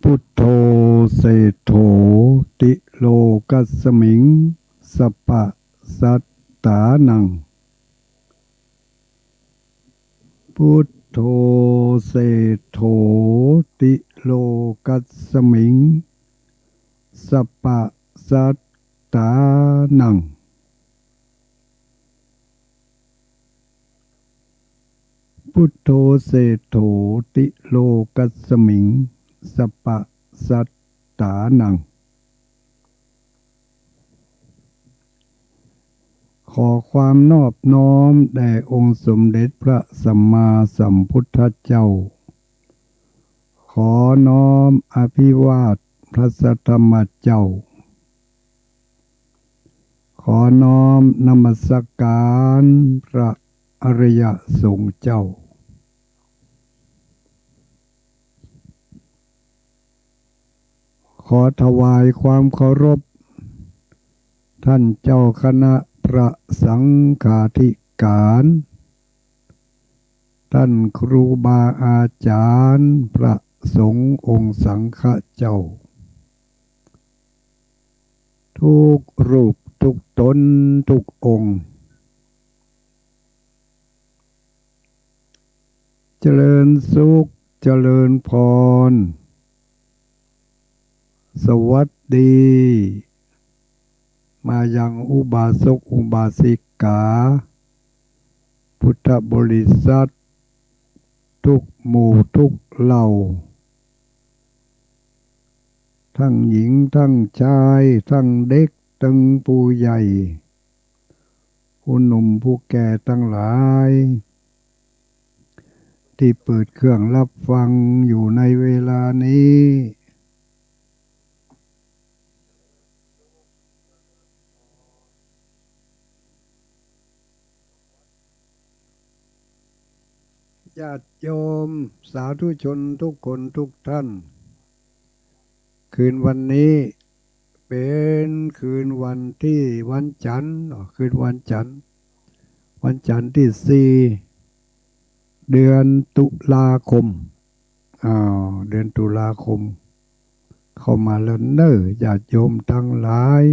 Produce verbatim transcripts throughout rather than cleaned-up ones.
Buddho seṭṭho ti lokasmiṃ sabbasattānaṃ. Buddho seṭṭho ti lokasmiṃ sabbasattānaṃ. Buddho seṭṭho ti lokasmiṃ sabbasattānaṃ. ขอความนอบน้อมแด่องค์สมเด็จพระสัมมาสัมพุทธเจ้า ขอน้อมอภิวาทพระสัทธรรมเจ้า ขอน้อมนมัสการพระอริยสงฆ์เจ้า ขอถวายความเคารพ ท่านเจ้าคณะพระสังฆาธิการ ท่านครูบาอาจารย์พระสงฆ์องค์สังฆะเจ้า ทุกรูป ทุกต๋นทุกองค์ เจริญสุข เจริญพร สวัสดี มายังอุบาสกอุบาสิกา พุทธบริษัท ทุกหมู่ทุกเหล่า ทั้งหญิงทั้งจาย ทั้งเด็กทั้งผู้ใหญ่ ผู้หนุ่มผู้แก่ตังหลาย ตี้เปิดเครื่องฮับฟังอยู่ในเวลานี้ ญาติโยมสาธุชนทุกคนทุกท่าน คืนวันนี้เป๋นคืนวันตี้วันจันทร์เนาะ คืนวันจันทร์ วันจันทร์ตี้สี่ เดือนตุลาคม อ้าว เดือนตุลาคม เข้ามาแล้วเน่อ ญาติโยมตังหลาย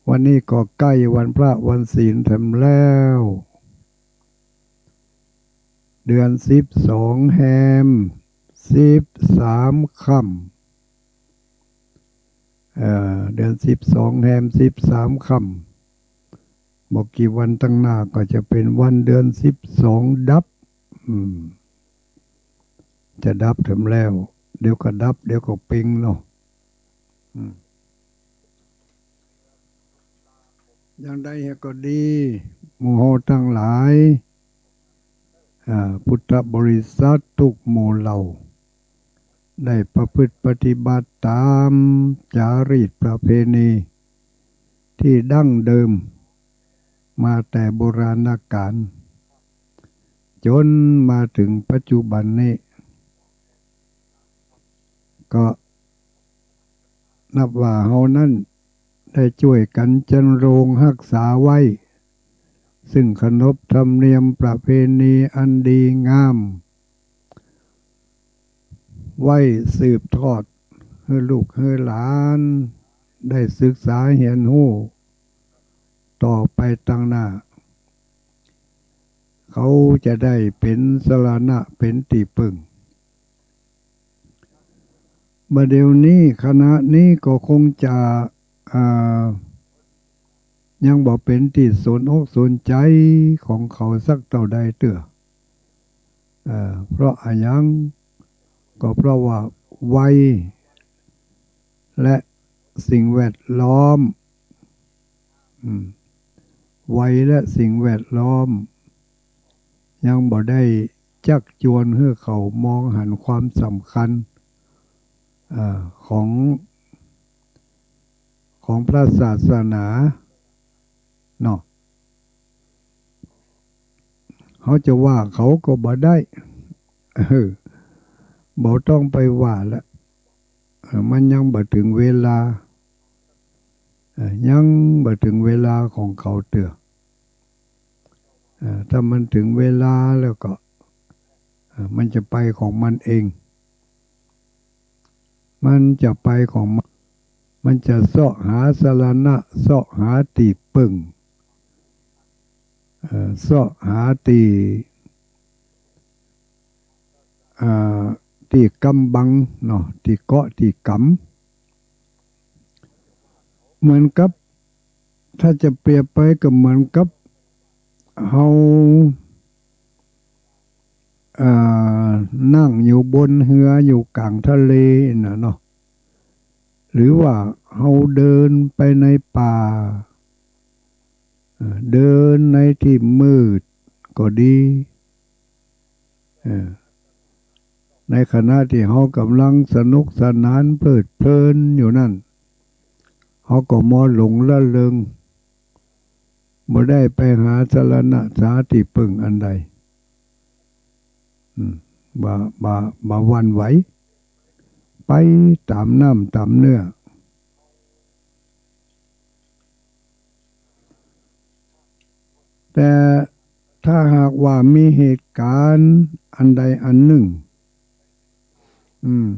วันนี้ก็ใก้วันพระวันศีลแถมแล้ว เดือนสิบสองแฮมสิบสามค่ำ เอ่อ เดือนสิบสองแฮมสิบสามค่ำ บ่กี่วันตังหน้าก็จะเป๋นวันเดือนสิบสองดับ อืม จะดับแถมแล้ว เดี๋ยวก็ดับ เดี๋ยวก็เป๋งเนาะ อืม อย่างใดก็ดี หมู่เฮาตังหลาย อ่า พุทธบริษัททุกหมู่เหล่า ได้ประพฤติปฏิบัติต๋ามจารีตประเพณี ตี้ดั้งเดิมมาแต่โบราณกาล จ๋นมาเถิงปัจจุบันนี้ ก็นับว่าเฮานั้นได้จ้วยกั๋นจรรโรงฮักษาไว้ ซึ่งขนบธรรมเนียมประเพณีอันดีงาม ไว้สืบทอดหื้อลูกหื้อหลานได้ศึกษาเฮียนฮู้ต่อไปตังหน้า เขาจะได้เป๋นสรณะเป๋นตี้เปิ้ง บ่าเดี่ยวนี้ขณะนี้ก็คงจะ อ่า ยังบ่เป๋นตี้สนอกสนใจ๋ของเขาสักเต้าใดเตื้อ เอ่อ เพราะอะหยัง ก็เพราะว่าวัยและสิ่งแวดล้อม อืม วัยและสิ่งแวดล้อม ยังบ่ได้จักจวนหื้อเขามองหันความสำคัญ เอ่อ ของ ของพระศาสนาเนาะ เฮาจะว่าเขาก็บ่ได้ เออ บ่ต้องไปว่าละ เอ่อ มันยังบ่เถิงเวลา เอ่อ ยังบ่เถิงเวลาของเขาเตื้อ เอ่อ ถ้ามันเถิงเวลาแล้วก็ เอ่อ มันจะไปของมันเอง มันจะไปของมัน มันจะเซาะหาสรณะ เซาะหาตี้เปิ้ง เอ่อ เซาะหาตี้ อ่า ตี้กำบังเนาะ ตี้เกาะตี้กำ เหมือนกับ ถ้าจะเปรียบไปก็เหมือนกับเฮา อ่า นั่งอยู่บนเฮืออยู่ก๋างทะเลน่ะเนาะ หรือว่าเฮาเดินไปในป่า เอ่อ เดินในตี้มืดก็ดี เอ่อ ในขณะตี้เฮากำลังสนุกสนานเพลิดเพลินอยู่นั้น เฮาก็มัวหลงละเริง บ่ได้ไปหาสรณะ หาตี้เปิ้งอันใด อืม บ่า บ่า บ่าหวั่นไหว ไปต๋ามน้ำต๋ามเนื้อ แต่ถ้าหากว่ามีเหตุก๋ารณ์อันใดอันนึ่ง อืม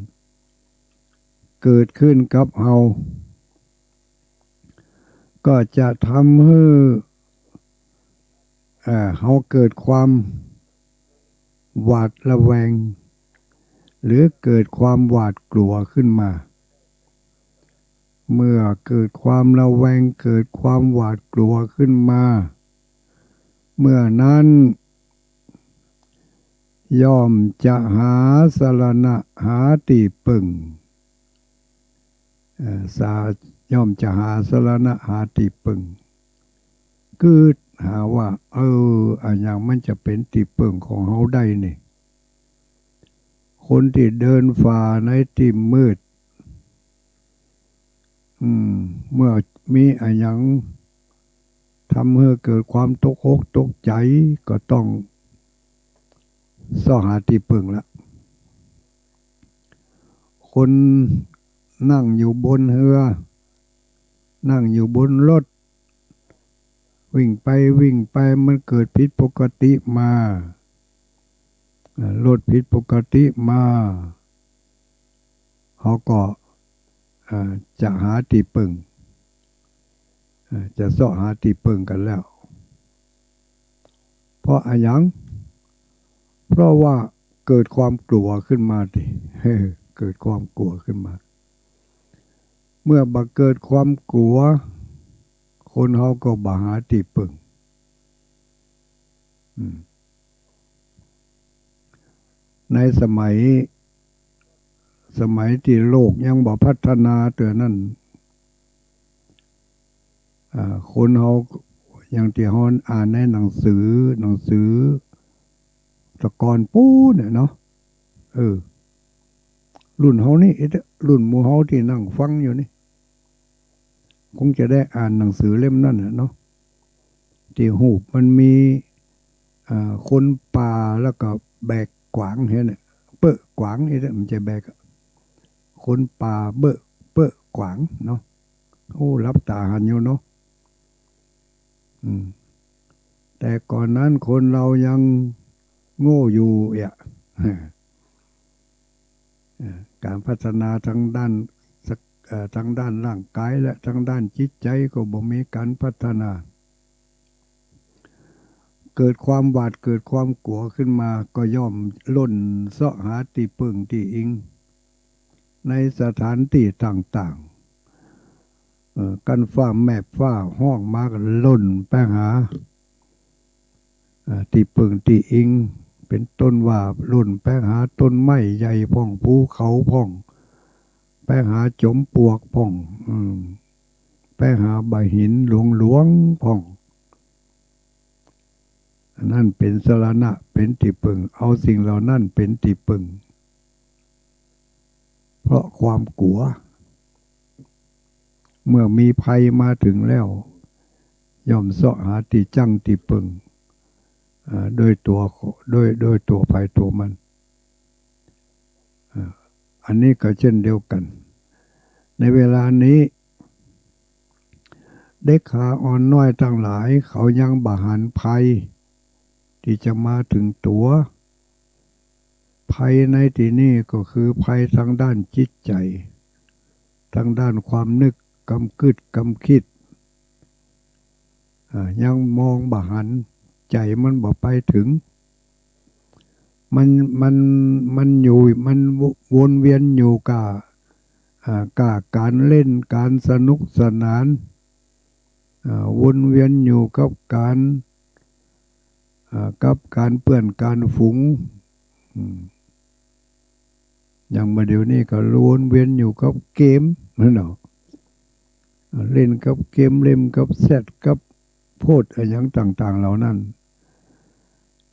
เกิดขึ้นกับเฮา ก็จะทำหื้อ เอ่อ เฮาเกิดความหวาดระแวง หรือเกิดความหวาดกลัวขึ้นมา เมื่อเกิดความระแวง เกิดความหวาดกลัวขึ้นมา เมื่อนั้น ย่อมจะหาสรณะ หาตี้เปิ้ง เอ่อ สา- ย่อมจะหาสรณะ หาตี้เปิ้ง คือหาว่า เออ อะหยังมันจะเป๋นตี้เปิ้งของเฮาได้นี่ คนตี้เดินฝ่าในตี้มืด อืม เมื่อมีอะหยังทำหื้อเกิดความตกอกตกใจ๋ ก็ต้องเซาะหาตี้เปิ้งละ คนนั่งอยู่บนเฮือ นั่งอยู่บนรถ วิ่งไปวิ่งไป มันเกิดผิดปกติมา เอ่อ รถผิดปกติมา เฮาก็ เอ่อ จะหาตี้เปิ้ง เอ่อ จะเซาะหาตี้เปิ้งกั๋นแล้ว เพราะอะหยัง เพราะว่าเกิดความกลัวขึ้นมาติ เกิดความกลัวขึ้นมา เมื่อบ่เกิดความกลัว คนเฮาก็บ่หาตี้เปิ้ง อืม ในสมัย สมัยตี้โลกยังบ่พัฒนาเตื้อนั้น อ่า คนเฮา อย่างตี้เฮาอ่านในหนังสือ หนังสือแต่ก่อนปู๊นเนี่ยเนาะ เออ รุ่นเฮานี่ เอ๊ะ รุ่นหมู่เฮาตี้นั่งฟังอยู่นี่ คงจะได้อ่านหนังสือเล่มนั้นน่ะเนาะ ตี้ฮูปมันมี อ่า คนป่าแล้วก็แบกขวางหั้นน่ะ เป๊อะขวาง เอ๊ะ บ่ใจ้แบกอะ คนป่าเป๊อะ เป๊อะขวางเนาะ โอ้ หลับต๋าหันอยู่เนาะ อืม แต่ก่อนนั้นคนเฮายังโง่อยู่เอะ เอ่อ ก๋านพัฒนาตางด้านสัก- เอ่อ ตางด้านร่างก๋ายและตางด้านจิตใจ๋ก็บ่มีก๋านพัฒนา เกิดความหวาด เกิดความกลัวขึ้นมา ก็ย่อมล่นเซาะหาตี้เปิ้งตี้อิง ในสถานตี้ต่างๆ เอ่อ กั๋นฟ้าแมบฟ้าฮ้องมาก็ล่นไปหา เอ่อ ตี้เปิ้งตี้อิง เป๋นต้นว่าล่นไปหาต้นไม้ใหญ่พ่อง ภูเขาพ่อง ไปหาจ๋อมปลวกพ่อง อืม ไปหาบ่าหินหลวงๆ พ่อง อันนั้นเป๋นสรณะ เป๋นตี้เปิ้ง เอาสิ่งเหล่านั้นเป๋นตี้เปิ้ง เพราะความกลัว เมื่อมีภัยมาเถิงแล้ว ย่อมเซาะหาตี้จั้งตี้เปิ้ง เอ่อ โดยตั๋ว โดย โดยตั๋วใผตั๋วมัน เอ่อ อันนี้ก็เจ้นเดียวกั๋น ในเวลานี้ เด็กขาอ่อนน้อยตังหลาย เขายังบ่หันภัยตี้จะมาเถิงตั๋ว ภัยในตี้นี้ก็คือภัยตางด้านจิตใจ๋ ตางด้านความนึก กำกึ๊ดกำคิด อ่า ยังมองบ่หัน ใจ๋มันบ่ไปเถิง มัน มัน มันอยู่ มันวนเวียนอยู่กับ อ่า กับก๋านเล่น ก๋านสนุกสนาน อ่า วนเวียนอยู่กับก๋าน อ่า กับก๋านเปื้อนก๋านฝูง อืม อย่างบ่าเดี๋ยวนี้ก็วนเวียนอยู่กับเกมนั่นเนาะ อ่า เล่นกับเกม เล่นกับแชท กับโพสต์อะหยังต่างๆ เหล่านั้น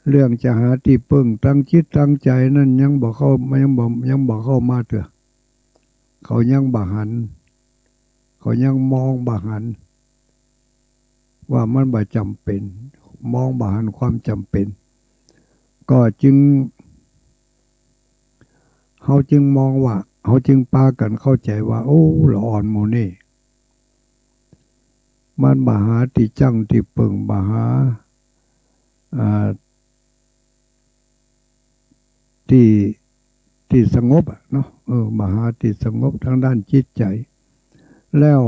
เรื่องจะหาตี้เปิ้งตางจิตตางใจ๋นั้นยังบ่เข้า ยังบ่ ยังบ่เข้ามาเตื้อ เขายังบ่หัน เขายังมองบ่หัน ว่ามันบ่จ๋ำเป๋น มองบ่หันความจ๋ำเป๋น ก็จึง เฮาจึงมองว่า เฮาจึงปากั๋นเข้าใจ๋ว่า โอ้ ละอ่อนหมู่นี้ มันบ่หาตี้จั้งตี้เปิ้ง บ่หา อ่า ตี้ ตี้สงบอะเนาะ เออ บ่หาตี้สงบตางด้านจิตใจ๋ แล้ว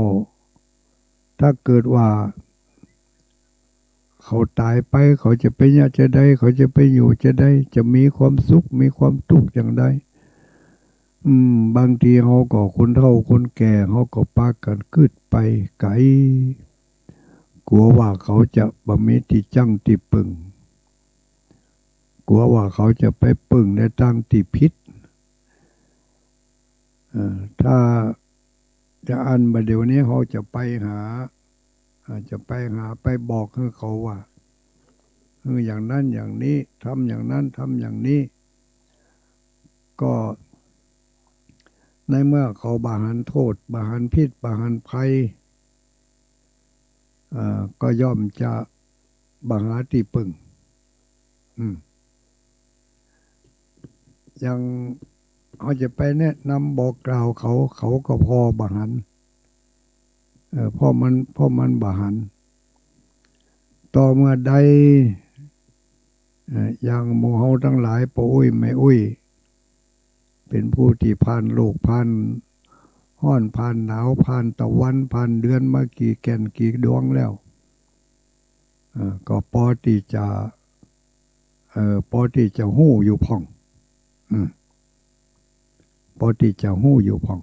ถ้าเกิดว่าเขาต๋ายไป เขาจะเป๋นจะใด เขาจะไปอยู่จะใด จะมีความสุข มีความตุ๊กข์อย่างใด อืม บางทีเฮาก็คนเฒ่าคนแก่ เฮาก็ปากั๋นกึ๊ดไปไก๋ กั๋วว่าเขาจะบ่มีตี้จั้งตี้เปิ่ง กั๋วว่าเขาจะไปเปิ่งในตางตี้ผิด เอ่อ ถ้าจะอั้นบ่าเดี่ยวนี้เฮาจะไปหา อ่า จะไปหาไปบอกหื้อเขาว่า หื้ออย่างนั้นอย่างนี้ ทำอย่างนั้น ทำอย่างนี้ ก็ในเมื่อเขาบ่หันโต้ษ บ่หันผิด บ่หันภัย เอ่อ ก็ย่อมจะบ่หาตี้เปิ่ง อืม อย่างเฮาจะไปแนะนำบอกกล่าวเขา เขาก็ผ่อบ่หัน เอ่อ ผ่อมัน ผ่อมันบ่หัน ต่อเมื่อใด เอ่อ อย่างหมู่เฮาตังหลาย ป้ออุ๊ยแม่อุ๊ย เป๋นผู้ตี้ผ่านโลก ผ่านฮ้อน ผ่านหนาว ผ่านตะวัน ผ่านเดือนมากี่แก่นกี่ดวงแล้ว เอ่อ ก็ปอตี้จะ เอ่อ ปอตี้จะฮู้อยู่พ่อง อืม ปอตี้จะฮู้อยู่พ่อง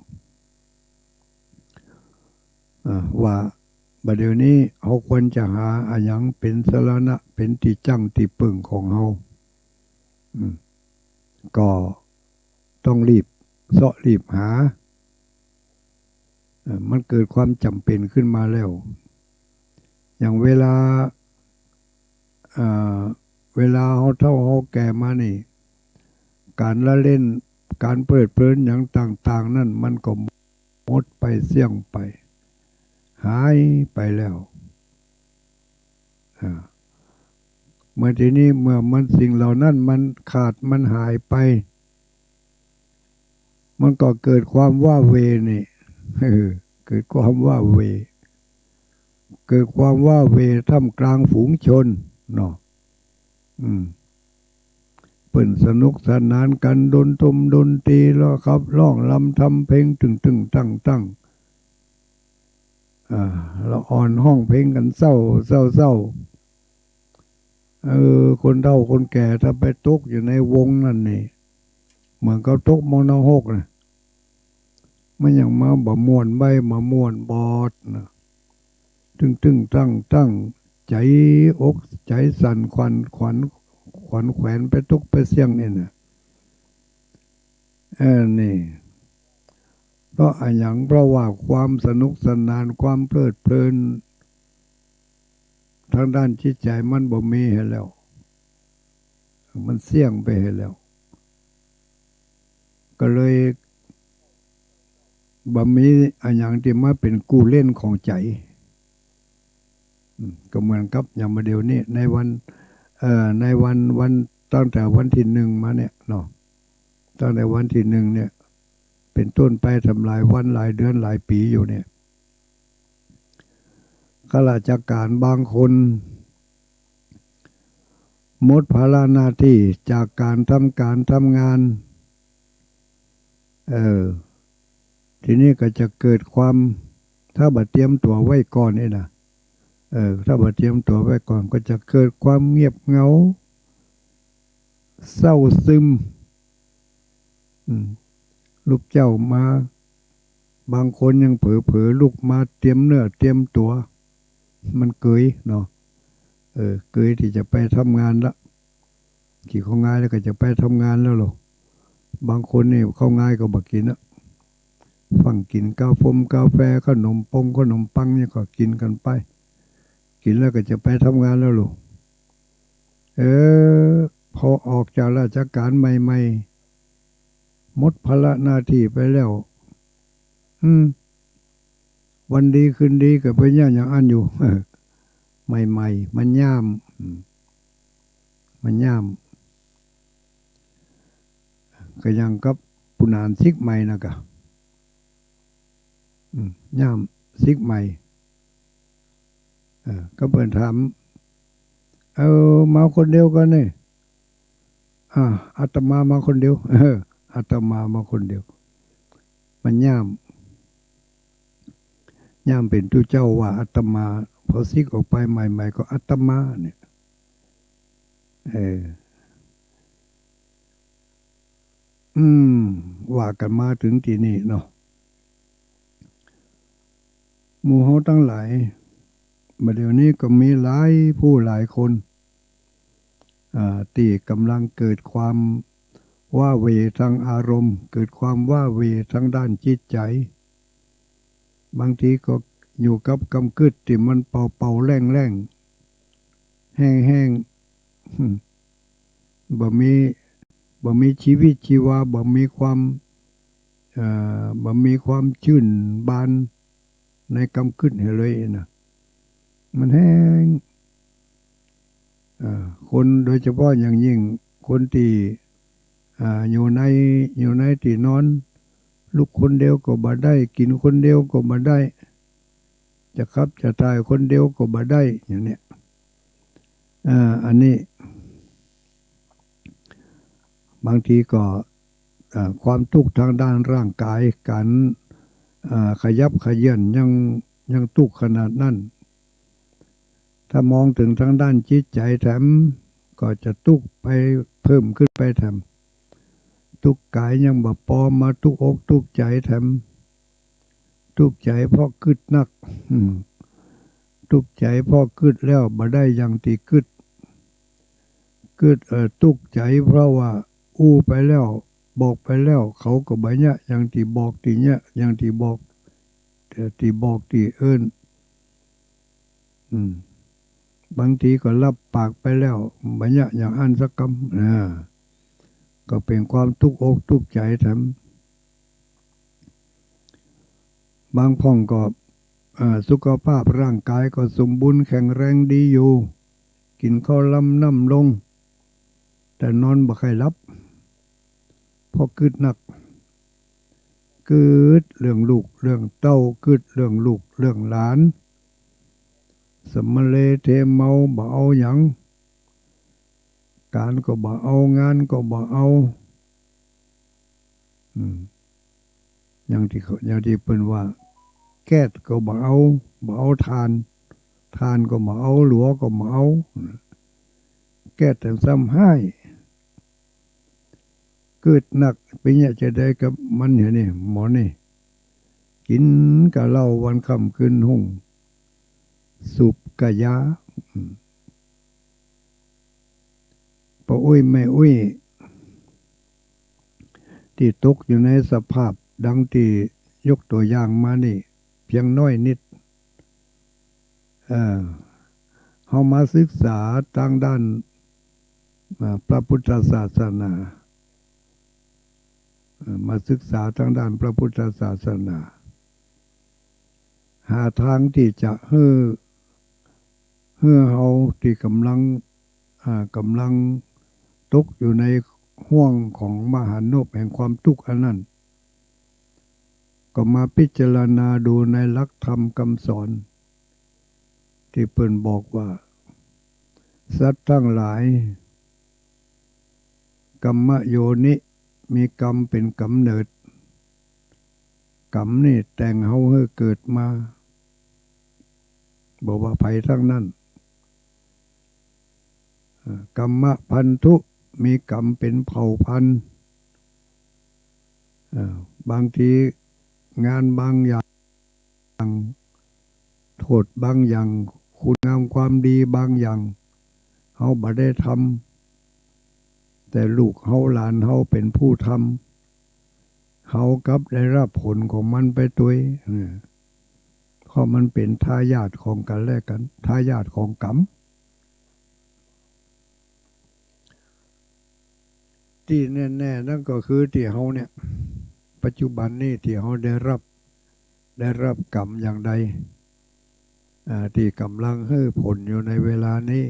เอ่อ ว่าบ่าเดี่ยวนี้เฮาควรจะหาอะหยังเป๋นสรณะ เป๋นตี้จั้งตี้เปิ่งของเฮา อืม ก็ต้องรีบเซาะรีบหา เอ่อ มันเกิดความจ๋ำเป๋นขึ้นมาแล้ว อย่างเวลา เอ่อ เวลาเฮาเฒ่าเฮาแก่มานี่ ก๋านละเล่น ก๋านเพลิดเพลินหยังต่างๆ นั้น มันก็หมดไป เสี้ยงไป หายไปแล้ว อ่า เมื่อทีนี้เมื่อมันสิ่งเหล่านั้นมันขาดมันหายไป มันก็เกิดความว้าเหว่นี่ เออ เกิดความว้าเหว่ เกิดความว้าเหว่ท่ามกลางฝูงชนเนาะ อืม เปิ้นสนุกสนานกั๋น ดนตรงดนตรี แล้วขับร้องรำทำเพลง ตึงๆ ตั้งๆ อ่า ละอ่อนฮ้องเพลงกั๋นเศร้า เศร้า เศร้า เออ คนเฒ่าคนแก่ถ้าไปตกอยู่ในวงนั้นนี่ เหมือนกับตกมรณะหกนะ มันยังมาบ่ม่วนใบ้ บ่ม่วนบอดนะ ตึงๆ ตั้งๆ ใจ๋อกใจ๋สั่น ขวัญ ขวัญ ขวัญแขวนไปตกไปเสี้ยงนี่นะ เออ นี่ เพราะอะหยัง เพราะว่าความสนุกสนาน ความเพลิดเพลิน ทางด้านจิตใจ๋มันบ่มีหั้นแล้ว มันเสี้ยงไปหั้นแล้ว ก็เลยบ่มีอะหยังตี้มาเป๋นกู้เล่นของใจ๋ อืม ก็เหมือนกับอย่างบ่าเดี่ยวนี้ ในวัน เอ่อ ในวัน วัน ตั้งแต่วันตี้หนึ่งมาเนี่ยเนาะ ตั้งแต่วันตี้หนึ่งเนี่ย เป๋นต้นไป ทำหลายวันหลายเดือนหลายปี๋อยู่เนี่ย ข้าราชก๋านบางคน หมดภาระหน้าตี้จากก๋านทำก๋านทำงาน เออ ทีนี้ก็จะเกิดความ ถ้าบ่เตรียมตั๋วไว้ก่อนนี่นะ เออ ถ้าบ่เตรียมตั๋วไว้ก่อน ก็จะเกิดความเงียบเหงา เศร้าซึม อืม ลุกเจ๊ามา บางคนยังเผลอๆ ลุกมาเตรียมเนื้อเตรียมตั๋ว มันเกยเนาะ เออ เกยตี้จะไปทำงานละ กิ๋นข้าวงายแล้วก็จะไปทำงานแล้วหรอ บางคนนี่ข้าวงายก็บ่กิ๋นอะ ฟั่งกิ๋นกาฟงกาแฟ ขนมปงขนมปังเนี่ยก็กิ๋นกั๋นไป กิ๋นแล้วก็จะไปทำงานแล้วหรอ เออ พอออกจากราชก๋านใหม่ๆ หมดภาระหน้าตี้ไปแล้ว อืม วันดีคืนดีก็เป๋นอย่าง อย่างอั้นอยู่ ใหม่ๆ มันย่าม อืม มันย่าม ก็อย่างกับปุหนานสิกใหม่นะกะ อืม ย่ามสิกใหม่ เออ ก็เปิ้นถาม เออ มาคนเดียวกั๋นนี่ อ่า อาตมามาคนเดียว เออ อาตมามาคนเดียว มันย่าม ยามเป๋นตุ๊เจ้าว่าอาตมา พอสึกออกไปใหม่ๆ ก็อาตมาเนี่ย เออ อืม ว่ากั๋นมาเถิงตี้นี่เนาะ หมู่เฮาตังหลาย บ่าเดี่ยวนี้ก็มีหลายผู้หลายคน อ่า ตี้ก่ำลังเกิดความว้าเหว่ตางอารมณ์ เกิดความว้าเหว่ตางด้านจิตใจ๋ บางทีก็อยู่กับกำกึ๊ดตี้มันเป่าๆ แล่งๆ แห้งๆ บ่มี บ่มีจีวิตจีวา บ่มีความ เอ่อ บ่มีความจื้นบานในกำกึ๊ดหื้อเลยนะ มันแห้ง เอ่อ คนโดยเฉพาะอย่างยิ่งคนตี้ อ่า อยู่ใน อยู่ในตี้นอน ลุกคนเดียวก็บ่ได้ กิ๋นคนเดียวก็บ่ได้ จะขับจะถ่ายคนเดียวก็บ่ได้ อย่างเนี้ย อ่า อันนี้ บางทีก็ อ่า ความตุ๊กข์ตางด้านร่างก๋าย ก๋าน อ่า ขยับเขยื้อนยัง ยังตุ๊กข์ขนาดนั้น ถ้ามองเถิงตางด้านจิตใจ๋แถม ก็จะตุ๊กข์ไปเพิ่มขึ้นไปแถม ตุ๊กข์ก๋ายยังบ่ปอ มาตุ๊กข์อกตุ๊กข์ใจ๋แถม ตุ๊กข์ใจ๋เพราะกึ๊ดนัก อืม ตุ๊กข์ใจ๋เพราะกึ๊ดแล้วบ่ได้อย่างตี้กึ๊ด กึ๊ด เอ่อ ตุ๊กข์ใจ๋เพราะว่าอู้ไปแล้ว บอกไปแล้ว เขาก็บ่เยียะอย่างตี้บอก ตี้เยียะอย่างตี้บอก เอ่อ ตี้บอกตี้เอิ้น อืม บางทีก็รับปากไปแล้ว บ่เยียะอย่างอั้นสักกำ อ่า ก็เป๋นความตุ๊กข์อกตุ๊กข์ใจ๋แถม บางพ่องก็ อ่า สุขภาพร่างก๋ายก็สมบูรณ์แข็งแรงดีอยู่ กิ๋นข้าวลำน้ำลง แต่นอนบ่ใค่หลับ เพราะกึ๊ดนัก กึ๊ดเรื่องลูกเรื่องเต้า กึ๊ดเรื่องลูกเรื่องหลาน สำมะเลเทเมา บ่เอาหยัง ก๋านก็บ่เอา งานก็บ่เอา อืม อย่างตี้เขา อย่างตี้เปิ้นว่า แก๊สก็บ่เอา บ่เอาถ่าน ถ่านก็บ่เอา หลัวก็บ่เอา แก๊สแถมซ้ำฮ้าย กึ๊ดนัก เป๋นจะใดกับมันหื้อนี่ หมอนี่ กิ๋นก้าเหล้าวันค่ำคืนฮุ่ง สูบก้ายา อืม ป้ออุ๊ยแม่อุ๊ย ตี้ตกอยู่ในสภาพดังตี้ยกตั๋วอย่างมานี่ เพียงน้อยนิด เอ่อ เฮามาศึกษาตางด้าน อ่า พระพุทธศาสนา เอ่อ มาศึกษาตางด้านพระพุทธศาสนา หาตางตี้จะหื้อ หื้อเฮาตี้ก่ำลัง อ่า ก่ำลังตกอยู่ในฮ่วงของมหานพแห่งความตุ๊กข์อันนั้น ก็มาพิจารณาดูในหลักธรรมกำสอน ตี้เปิ้นบอกว่า สัตว์ตังหลาย กัมมะโยนิ มีกรรมเป๋นก๋ำเนิด กรรมนี่แต่งเฮาหื้อเกิดมา บ่ว่าใผตังนั้น อ่า กัมมะพันธุ มีกรรมเป๋นเผ่าพันธุ์ อ่า บางทีงานบางอย่าง โทษบางอย่าง คุณงามความดีบางอย่าง เฮาบ่ได้ทำ แต่ลูกเฮาหลานเฮาเป๋นผู้ทำ เฮากลับได้ฮับผลของมันไปตวย เนี่ย เพราะมันเป๋นทายาทของกั๋นและกั๋น ทายาทของกรรม ตี้แน่ๆ นั้นก็คือตี้เฮาเนี่ย ปัจจุบันนี้ตี้เฮาได้ฮับ ได้ฮับกรรมอย่างใด อ่า ตี้ก่ำลังหื้อผลอยู่ในเวลานี้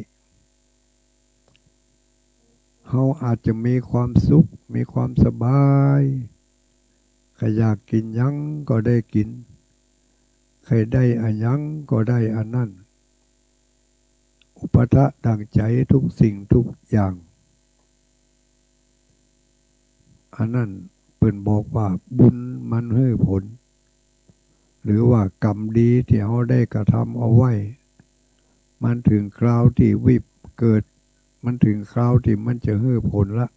เฮาอาจจะมีความสุข มีความสบาย ใค่อยากกิ๋นหยังก็ได้กิ๋น ใค่ได้อะหยังก็ได้อันนั้น อุปถะดั่งใจ๋ทุกสิ่งทุกอย่าง อันนั้นเปิ้นบอกว่าบุญมันหื้อผล หรือว่ากรรมดีตี้เฮาได้กระทำเอาไว้ มันเถิงคราวตี้วิบ- เกิด มันเถิงคราวตี้มันจะหื้อผลละ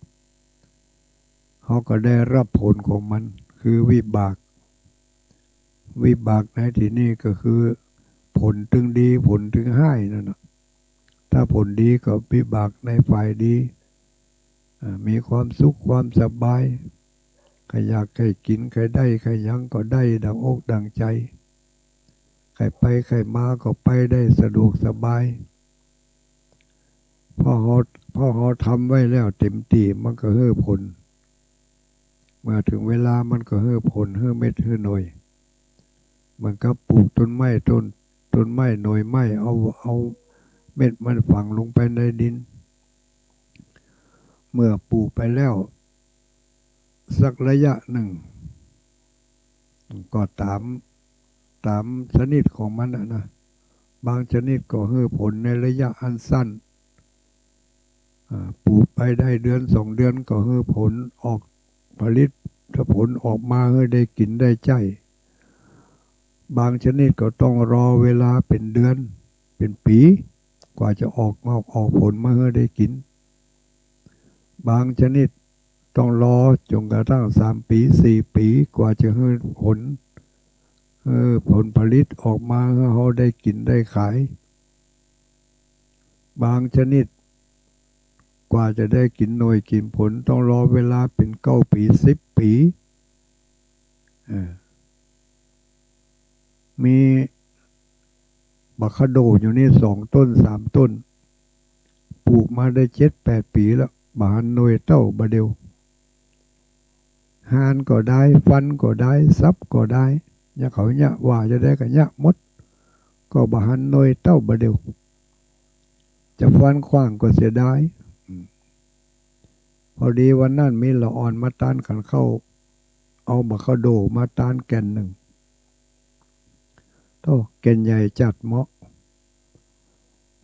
เฮาก็ได้ฮับผลของมัน คือวิบาก วิบากในตี้นี้ก็คือผลตึงดี ผลตึงฮ้ายนั่นน่ะ ถ้าผลดีก็วิบากในฝ่ายดี อ่า มีความสุขความสบาย ใค่อยากใค่กิ๋น ใค่ได้ใค่หยังก็ได้ดั่งอกดั่งใจ๋ ใค่ไปใค่มาก็ไปได้สะดวกสบาย เพราะเฮา- เพราะเฮาทำไว้แล้วเต๋มตี้ มันก็หื้อผล เมื่อเถิงเวลามันก็หื้อผล หื้อเม็ดหื้อหน่วย เหมือนกับปลูกต้นไม้ ต้น- ต้นไม้หน่วยไม้ เอา- เอาเม็ดมันฝังลงไปในดิน เมื่อปลูกไปแล้วสักระยะนึ่ง ก็ต๋าม- ต๋ามชนิดของมันน่ะนะ บางชนิดก็หื้อผลในระยะอันสั้น อ่า ปลูกไปได้เดือนสองเดือนก็หื้อผลออกผลิตผลออกมาหื้อได้กิ๋นได้ใจ๊ บางชนิดก็ต้องรอเวลาเป๋นเดือนเป๋นปี๋ กว่าจะออกงอกออกผลมาหื้อได้กิ๋น บางชนิดต้องรอจ๋นกระทั่งสามปี๋สี่ปี๋ กว่าจะหื้อผล หื้อผลผลิตออกมาหื้อเฮาได้กิ๋นได้ขาย บางชนิดกว่าจะได้กิ๋นหน่วยกิ๋นผลต้องรอเวลาเป๋นเก้าปี๋สิบปี๋ เออ มีบักขะโด่อยู่นี่สองต้นสามต้น ปลูกมาได้เจ็ดแปดปี๋แล้ว บ่หันหน่วยเต้าบ่าเดี่ยว ฮานก็ได้ ฟันก็ได้ สับก็ได้ เยียะเขาเยียะว่าจะใดก็เยียะหมด ก็บ่หันหน่วยเต้าบ่าเดี่ยว จะฟันขว้างก็เสียดาย อืม พอดีวันนั้นมีละอ่อนมาตานขันข้าว เอาบักขะโด่มาตานแก่นนึ่ง โธ่ แก่นใหญ่จัดเหมาะ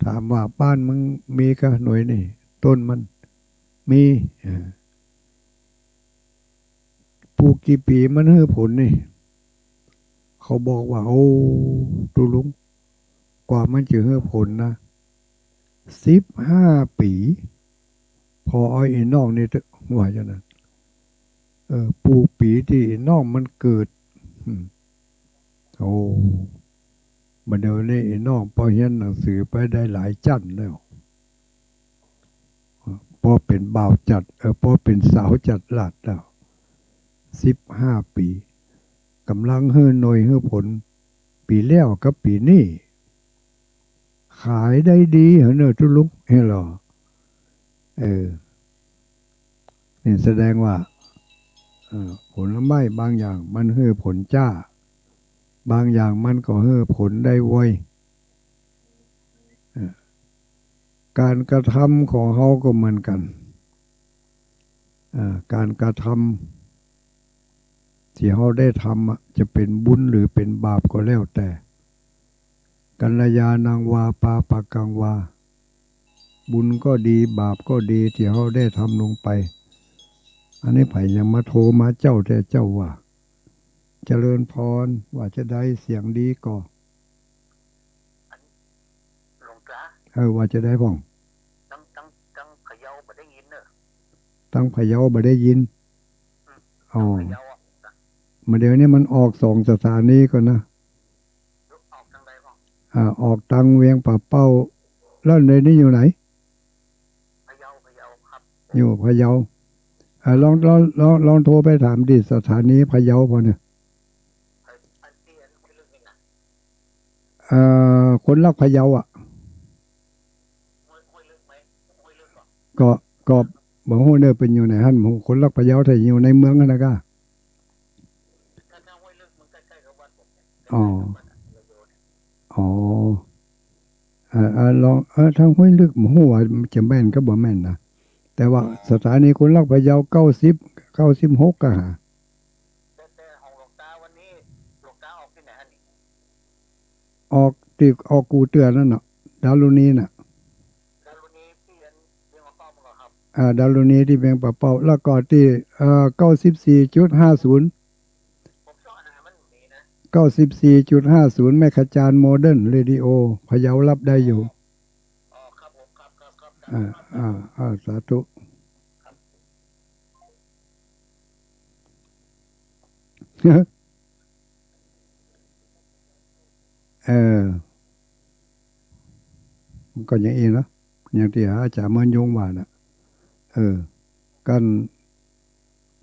ถามว่าบ้านมึงมีก่าหน่วยนี่ ต้นมัน มี เออ ปลูกกี่ปี๋มันหื้อผลนี่ เขาบอกว่า โอ้ ตุ๊ลุง กว่ามันจะหื้อผลนะ สิบห้าปี๋ ผ่อเอาอี้นอกนี่เต๊อะ ว่าอย่างนั้น เออ ปลูกปี๋ตี้อี้นอกมันเกิด อืม โอ้ บ่าเดี่ยวนี้อี้นอกปอเฮียนหนังสือไปได้หลายจั๊นแล้ว ปอเป๋นบ่าวจั๊น เออ ปอเป๋นสาวจั๊นลาดแล้ว สิบห้าปี๋ ก่ำลังหื้อหน่วยหื้อผล ปี๋แล้วกับปี๋นี้ ขายได้ดีเหอะเน่อตุ๊ลุง เฮ้ยหรอ เออ นี่แสดงว่า เอ่อ ผลไม้บางอย่างมันหื้อผลจ๊า บางอย่างมันก็หื้อผลได้ไว เอ่อ ก๋านกระทำของเฮาก็เหมือนกั๋น เอ่อ ก๋านกระทำตี้เฮาได้ทำอะ จะเป๋นบุญหรือเป๋นบาปก็แล้วแต่ กัลยาณังวา ปาปะกังวา บุญก็ดี บาปก็ดี ตี้เฮาได้ทำลงไป อันนี้ใผยังมาโทรมาเจ้าแต๊เจ้าว่า เจริญพร ว่าจะใด เสียงดีก่อ หลวงตา เออ ว่าจะใดพ่อง ตัง ตัง ตังพะเยาบ่ได้ยินเน่อ ตังพะเยาบ่ได้ยิน อืม อ๋อ ตังพะเยาอะ บ่าเดี่ยวนี้มันออกสองสถานีก่อนะ ออกตังใดพ่อง อ่า ออกตังเวียงป่าเป้า แล้วเดี๋ยวนี้อยู่ไหน พะเยา พะเยาครับ อยู่พะเยา อ่า ลอง ลอง ลอง ลองโทรไปถามตี้สถานีพะเยาพ่องเนี่ย ไอ้ ไอ้ตี้อันห้วยลึกนี่นะ เอ่อ คนรักพะเยาอะ ห้วย ห้วยลึกไหม ห้วยลึกเหรอ ก็ ก็บ่ฮู้เน่อเปิ้นอยู่ไหนหั้น บ่ฮู้ คนรักพะเยา ถ้าอยู่ในเมืองหั้นนะก้า ถ้า ถ้าห้วยลึกมันใก้ๆกับบ้านผมเนี่ย อ๋อ ใก้ๆกับบ้านระโยเนี่ย อ๋อ เอ่อ เอ่อ ลอง เอ่อ ทางห้วยลึกบ่ฮู้ว่าจะแม่นกับบ่แม่นนะ แต่ว่า อืม สถานีคนรักพะเยา เก้าสิบ เก้าสิบหก อะฮะ แต่ แต่ของหลวงตาวันนี้ หลวงตาออกตี้ไหนฮะนี่ ออกตี้ ออกกู่เตื้อนั่นน่ะ ดารุณีน่ะ ดารุณีตี้อันเวียงป่าเป้าบ่าครับ อ่า ดารุณีตี้เวียงป่าเป้า แล้วก็ตี้ เอ่อ เก้าสิบสี่จุดห้าศูนย์ ผมเจาะหามันมีนะ เก้าสิบสี่จุดห้าศูนย์ แม่ขจารย์โมเดิร์นเรดิโอ พะเยารับได้อยู่ อ๋อ ครับผม ครับ ครับ ครับ อ่า ครับ อ่า อ่า สาธุ ครับ เออ มันก็อย่างอี้เนาะ อย่างตี้อาจ๋ารย์เมินยงว่าน่ะ เออ กั๋น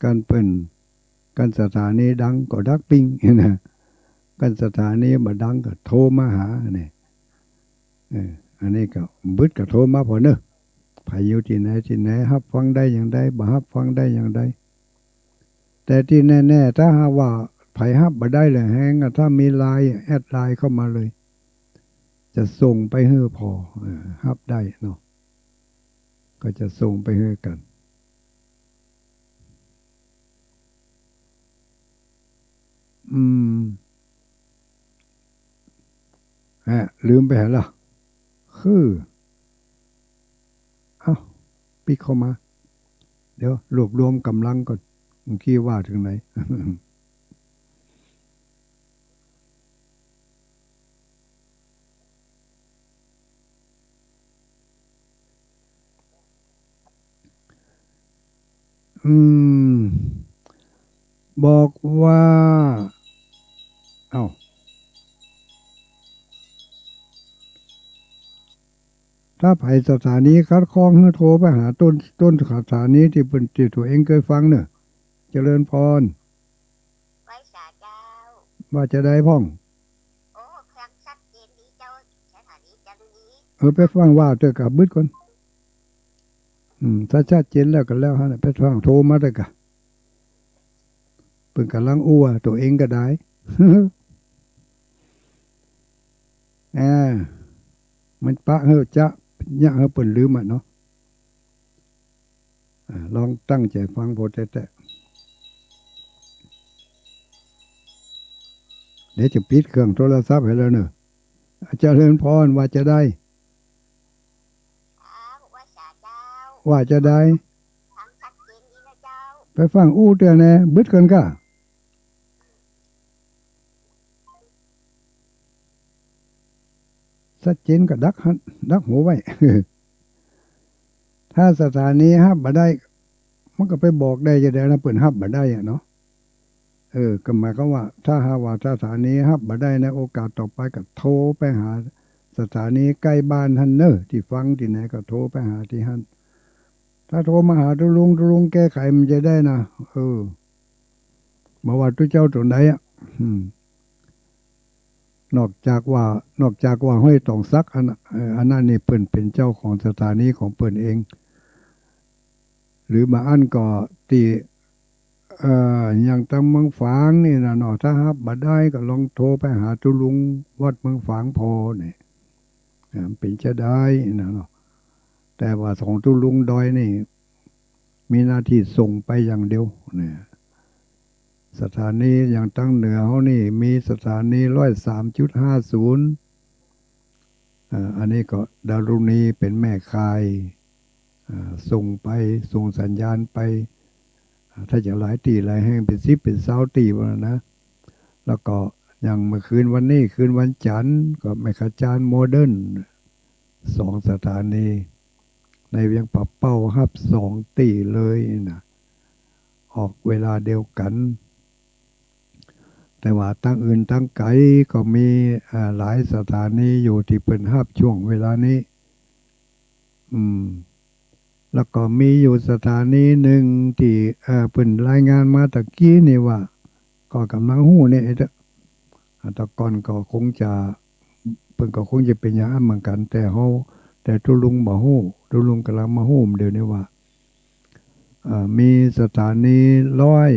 กั๋นเปิ้น กั๋นสถานีดังก็ดักปิ้งนะ กั๋นสถานีบ่ดังก็โทรมาหาเนี่ย เออ อันนี้ก็บึดก็โทรมาผ่อเนอะ ใผอยู่ตี้ไหนตี้ไหน ฮับฟังได้อย่างใด บ่ฮับฟังได้อย่างใด แต่ตี้แน่ๆ ถ้าหากว่าใผฮับบ่ได้แหละแฮงอะ ถ้ามีไลน์ แอดไลน์เข้ามาเลย จะส่งไปหื้อผ่อ เออ ฮับได้เนาะ ก็จะส่งไปหื้อกั๋น อืม ฮะ ลืมไปหั้นละ คือ เอ้า ปิ๊กเข้ามา เดี๋ยวรวบรวมก๋ำลังก่อน เมื่อกี้ว่าเถิงไหน อืม บอกว่า เอ้า ถ้าใผสถานีขัดข้องหื้อโทรไปหาต้น ต้นสถานีตี้เปิ้น ตี้ตั๋วเองเกยฟังเน่อ เจริญพร ไหว้สาเจ้า ว่าจาใดพ่อง โอ้ ฟังชัดเจนดีเจ้า สถานีจันทร์นี้ เออ ไปฟังว่าเต๊อะกะ บึดก่อน อืม ถ้าชัดเจนแล้วก็แล้วหั้นน่ะ ไปฟังโทรมาเต๊อะกะ เปิ้นก่ำลังอู้อะ ตั๋วเองก็ได้ อ่า มันปะหื้อจ๊ะ เยียะหื้อเปิ้นลืมอะเนาะ อ่า ลองตั้งใจ๋ฟังโพดแต๊ๆ เดี๋ยวจะปิดเครื่องโทรศัพท์หื้อแล้วเน่อ เจริญพร ว่าจาใด อ้าว ไหว้สาเจ้า ว่าจาใด ฟังชัดเจนดีนะเจ้า ไปฟังอู้เตื้อแน่ บึดก่อนก้า ชัดเจนก็ดักหั้น ดักหูไว้ ถ้าสถานีฮับบ่ได้ มันก็ไปบอกได้จาใดนะ เปิ้นฮับบ่ได้อะเนาะ เออ ก็หมายความว่า ถ้าหากว่าสถานีฮับบ่ได้ในโอกาสต่อไป ก็โทรไปหาสถานีใก้บ้านหั้นเน่อ ตี้ฟังตี้ไหนก็โทรไปหาตี้หั้น ถ้าโทรมาหาตุ๊ลุง ตุ๊ลุงแก้ไขมันจะได้นะ เออ บ่ว่าตุ๊เจ้าตั๋วใดอะ อืม นอกจากว่า นอกจากว่าห้อยต๋องสักอันน่ะ เออ อันนั้นนี่เปิ้นเป๋นเจ้าของสถานีของเปิ้นเอง หรือบางอันก็ตี้ เอ่อ อย่างตางเมืองฝางนี่นะเนาะ ถ้าฮับบ่ได้ก็ลองโทรไปหาตุ๊ลุงวัดเมืองฝางผ่อเนี่ย อ่า เป๋นจาใดนะเนาะ แต่ว่าของตุ๊ลุงดอยนี่ มีหน้าตี้ส่งไปอย่างเดียวเนี่ย สถานีอย่างตางเหนือเฮานี่ มีสถานีร้อยสามจุดห้าศูนย์ อ่า อันนี้ก็ดารุณีเป๋นแม่ข่าย อ่า ส่งไป ส่งสัญญาณไป อ่า ถ้าจะหลายตี้หลายแห่ง เป๋นสิบเป๋นซาวตี้ว่านะ แล้วก็อย่างเมื่อคืนวันนี้ คืนวันจันทร์ ก็แม่ขจารย์โมเดิร์น สองสถานี ในเวียงป่าเป้าฮับสองตี้เลยนะ ออกเวลาเดียวกั๋น แต่ว่าตางอื่นตางไก๋ก็มี อ่า หลายสถานีอยู่ตี้เปิ้นฮับช่วงเวลานี้ อืม แล้วก็มีอยู่สถานีนึ่งตี้ เอ่อ เปิ้นรายงานมาตะกี้นี่ว่า ก็ก่ำลังฮู้เนี่ย เอ๊ะ อ่า แต่ก่อนก็คงจะ เปิ้นก็คงจะเป๋นอย่างอั้นเหมือนกั๋น แต่เฮา แต่ตุ๊ลุงบ่ฮู้ ตุ๊ลุงก่ำลังมาฮู้เดี๋ยวนี้ว่า เอ่อ มีสถานีร้อย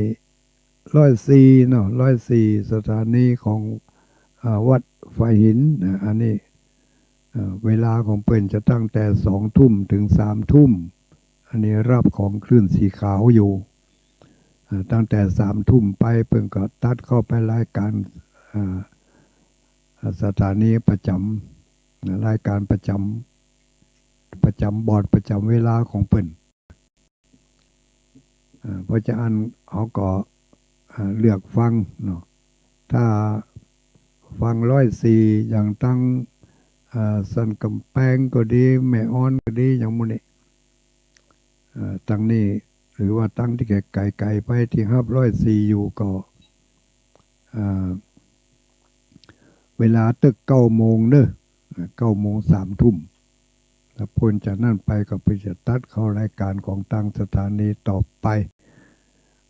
ร้อยสี่เนาะ ร้อยสี่ สถานีของ อ่า วัดฝายหินนะ อันนี้ เอ่อ เวลาของเปิ้นจะตั้งแต่สองทุ่มเถิงสามทุ่ม อันนี้ฮับของคลื่นสีขาวอยู่ เอ่อ ตั้งแต่สามทุ่มไปเปิ้นก็ตัดเข้าไปรายก๋าน เอ่อ เอ่อ สถานีประจ๋ำ นะ รายก๋านประจ๋ำ ประจ๋ำบอร์ด ประจ๋ำเวลาของเปิ้น อ่า เพราะจาอั้นเฮาก็ อ่า เลือกฟังเนาะ ถ้า ฟังร้อยสี่ อย่างตัง อ่า สันก๋ำแปงก็ดี แม่อ่อนก็ดี อย่างหมู่นี้ อ่า ตังนี้ หรือว่าตังตี้ไก๋ๆ ไปตี้ฮับร้อยสี่อยู่ก็ อ่า เวลาตึกเก้าโมงเนาะ อ่า เก้าโมง สามทุ่ม ถ้าป๊นจากนั้นไปก็เปิ้นจะตัดเข้ารายก๋านของตางสถานีต่อไป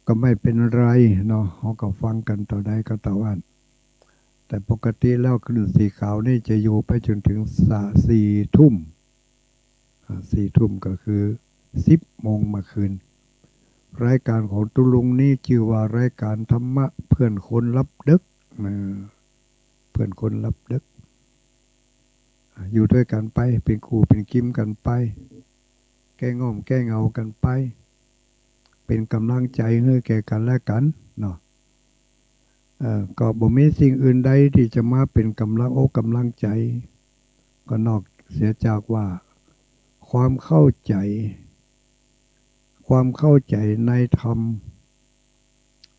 ก็ไม่เป๋นไรเนาะ เฮาก็ฟังกั๋นเต้าใดก็เต้าอั้น แต่ปกติแล้วคลื่นสีขาวนี่จะอยู่ไปจ๋นเถิง สะ สี่ทุ่ม อ่า สี่ทุ่มก็คือ สิบโมงเมื่อคืน รายก๋านของตุ๊ลุงนี้จื้อว่ารายก๋านธรรมะเพื่อนคนหลับดึก อ่า เพื่อนคนหลับดึก อ่า อยู่ตวยกั๋นไป เป๋นคู่เป๋นกริมกั๋นไป แก้ง่อมแก้เหงากั๋นไป เป๋นก๋ำลังใจ๋หื้อแก่กั๋นและกั๋นเนาะ เอ่อ ก็บ่มีสิ่งอื่นใดตี้จะมาเป๋นก๋ำลังอกก๋ำลังใจ๋ ก็นอกเสียจากว่า ความเข้าใจ๋ ความเข้าใจ๋ในธรรม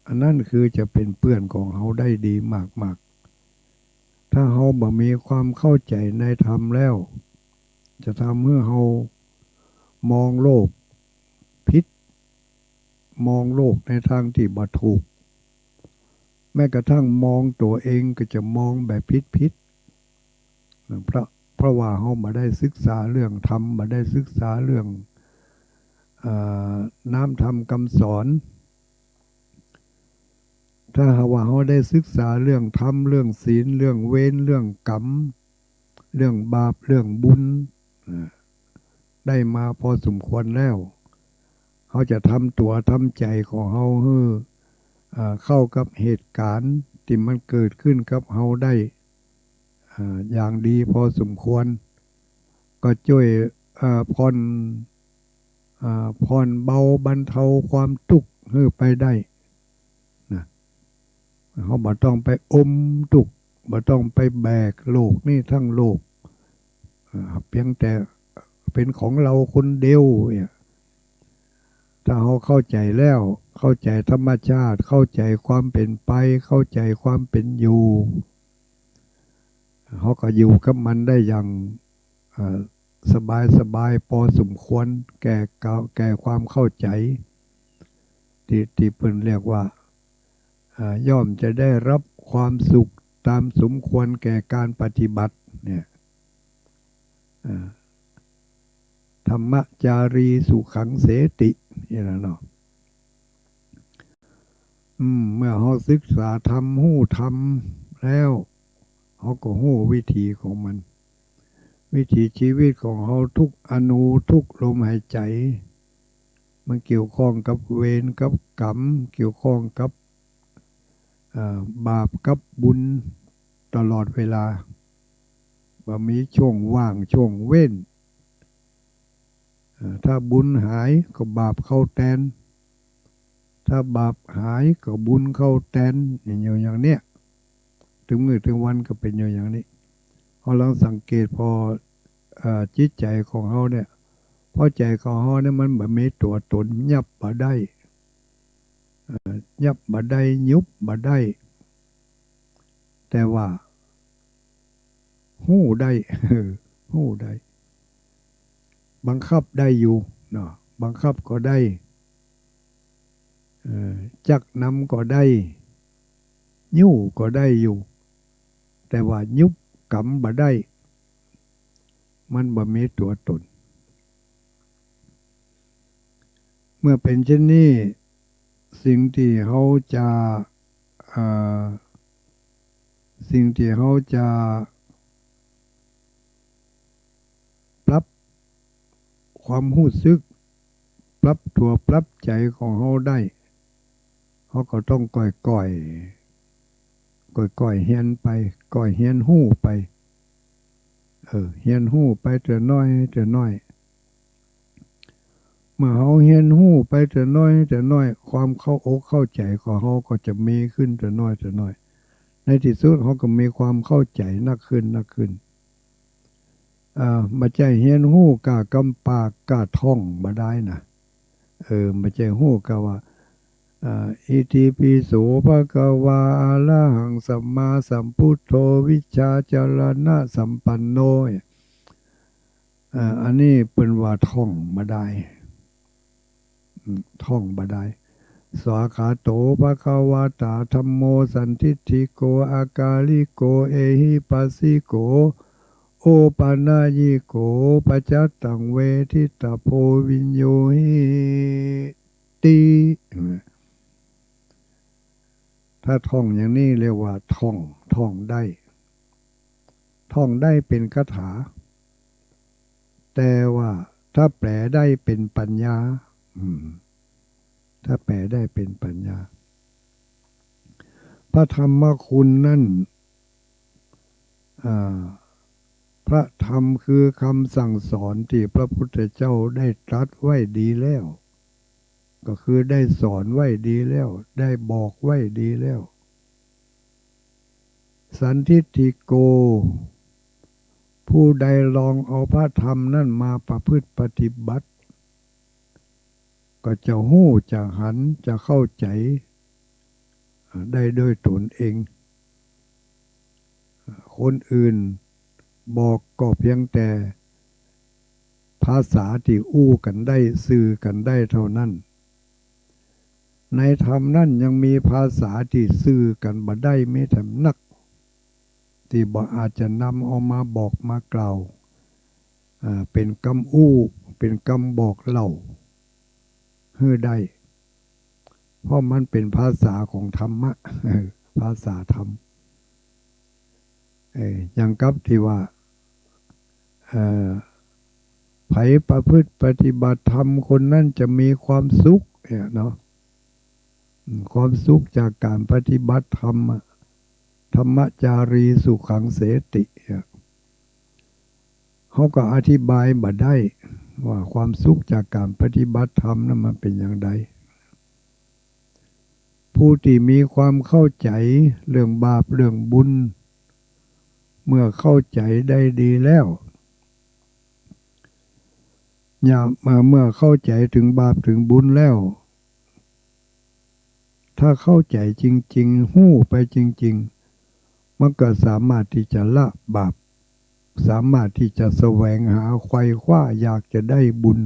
อันนั้นคือจะเป๋นเปื้อนของเฮาได้ดีมากๆ ถ้าเฮาบ่มีความเข้าใจ๋ในธรรมแล้ว จะทำหื้อเฮามองโลกผิด มองโลกในตางตี้บ่ถูก แม้กระทั่งมองตั๋วเองก็จะมองแบบผิดๆ เพราะ เพราะว่าเฮาบ่ได้ศึกษาเรื่องธรรม บ่ได้ศึกษาเรื่อง เอ่อ น้ำธรรมกำสอน ถ้าหากว่าเฮาได้ศึกษาเรื่องธรรม เรื่องศีล เรื่องเวร เรื่องกรรม เรื่องบาป เรื่องบุญ อ่า ได้มาพอสมควรแล้ว เฮาจะทำตั๋วทำใจ๋ของเฮาหื้อ อ่า เข้ากับเหตุก๋ารณ์ตี้มันเกิดขึ้นกับเฮาได้ อ่า อย่างดีพอสมควร ก็จ้วย อ่า ผ่อน อ่า ผ่อนเบาบรรเทาความตุ๊กข์หื้อไปได้นะ เฮาบ่ต้องไปอมตุ๊กข์ บ่ต้องไปแบกโลกนี้ตึงโลก อ่า เปียงแต่เป๋นของเฮาคนเดียวเนี่ย ถ้าเฮาเข้าใจ๋แล้ว เข้าใจ๋ธรรมชาติ เข้าใจ๋ความเป๋นไป เข้าใจ๋ความเป๋นอยู่ เฮาก็อยู่กับมันได้อย่าง เอ่อ สบายๆ ปอสมควร แก่กะ แก่ความเข้าใจ๋ ตี้ ตี้เปิ้นเรียกว่า เอ่อ ย่อมจะได้รับความสุขตามสมควรแก่การปฏิบัติเนี่ย เอ่อ ธัมมจารีสุขังเสติ นี่แหละเนาะ อืม เมื่อเฮาศึกษาธรรม ฮู้ธรรมแล้ว เฮาก็ฮู้วิถีของมัน วิถีชีวิตของเฮาทุกอนู ทุกลมหายใจ๋ มันเกี่ยวข้องกับเวรกับกรรม เกี่ยวข้องกับ เอ่อ บาปกับบุญตลอดเวลา บ่มีช่วงว่างช่วงเว้น เอ่อ ถ้าบุญหายก็บาปเข้าแตน ถ้าบาปหายก็บุญเข้าแตน อยู่อย่างเนี้ย ตึงมื้อตึงวันก็เป๋นอยู่อย่างนี้ เฮาลองสังเกตผ่อ เอ่อ จิตใจ๋ของเฮาเนี่ย ผ่อใจ๋ของเฮาเนี่ยมันบ่มีตั๋วต๋น ยับบ่ได้ เอ่อ ยับบ่ได้ ยุบบ่ได้ แต่ว่า ฮู้ได้ ฮู้ได้ บังคับได้อยู่เนาะ บังคับก็ได้ เอ่อ จักนำก็ได้ ยู้ก็ได้อยู่ แต่ว่ายุบก๋ำบ่ได้ มันบ่มีตั๋วต๋น เมื่อเป๋นเช่นนี้ สิ่งตี้เฮาจะ เอ่อ สิ่งตี้เฮาจะปรับความฮู้สึก ปรับตั๋วปรับใจ๋ของเฮาได้ เฮาก็ต้องก่อยๆ ก่อยๆ เฮียนไป ก่อยเฮียนฮู้ไป เออ เฮียนฮู้ไปเตื้อน้อยเตื้อน้อย เมื่อเฮาเฮียนฮู้ไปเตื้อน้อยเตื้อน้อย ความเข้าอกเข้าใจ๋ของเฮาก็จะมีขึ้นเตื้อน้อยเตื้อน้อย ในตี้สุดเฮาก็มีความเข้าใจ๋นักขึ้นนักขึ้น อ่า บ่ใจ้เฮียนฮู้ก้ากำปากก้าท่องบ่ได้นะ เออ บ่ใจ้ฮู้ก้าว่า อ่า อิติปิโสภะคะวา อะระหังสัมมาสัมพุทโธ วิชชาจารณะสัมปันโน อ่า อันนี้เปิ้นว่าท่องบ่ดาย อืม ท่องบ่ดาย สวากขาโตภะคะวะตาธัมโม สันทิฏฐิโก อากาลิโก เอหิปัสสิโก โอปะนะยิโก ปัจจัตตังเวทิตะโพ วิญญูหิติ ถ้าท่องอย่างนี้เรียกว่าท่อง ท่องได้ ท่องได้เป๋นคาถา แต่ว่าถ้าแปลได้เป๋นปัญญา อืม ถ้าแปลได้เป๋นปัญญา พระธรรมคุณนั้น อ่า พระธรรมคือคำสั่งสอนที่พระพุทธเจ้าได้ตรัสไว้ดีแล้ว ก็คือได้สอนไว้ดีแล้ว ได้บอกไว้ดีแล้ว สันทิฏฐิโก ผู้ใดลองเอาพระธรรมนั้นมาประพฤติปฏิบัติ ก็จะฮู้ จะหัน จะเข้าใจ๋ อ่า ได้ด้วยตนเอง อ่า คนอื่นบอกก็เพียงแต่ภาษาตี้อู้กั๋นได้ สื่อกั๋นได้เท่านั้น ในธรรมนั้นยังมีภาษาตี้สื่อกั๋นบ่ได้มีแถมนัก ตี้บ่อาจจะนำเอามาบอกมากล่าว อ่า เป๋นกำอู้ เป๋นกำบอกเล่าหื้อได้ เพราะมันเป๋นภาษาของธรรมะ เออ ภาษาธรรม เออ อย่างกับตี้ว่า เอ่อ ใผประพฤติปฏิบัติธรรมคนนั้นจะมีความสุขเนี่ยเนาะ อืม ความสุขจากก๋านปฏิบัติธรรมอะ ธัมมจารีสุขังเสติอะ เฮาก็อธิบายบ่ได้ว่าความสุขจากก๋านปฏิบัติธรรมนั้นมันเป๋นอย่างใด ผู้ตี้มีความเข้าใจ๋เรื่องบาปเรื่องบุญ เมื่อเข้าใจ๋ได้ดีแล้ว เนี่ย เมื่อ เมื่อเข้าใจ๋เถิงบาปเถิงบุญแล้ว ถ้าเข้าใจ๋จริงๆ ฮู้ไปจริงๆ มันก็สามารถตี้จะละบาป สามารถตี้จะแสวงหาไขว่คว้าอยากจะได้บุญ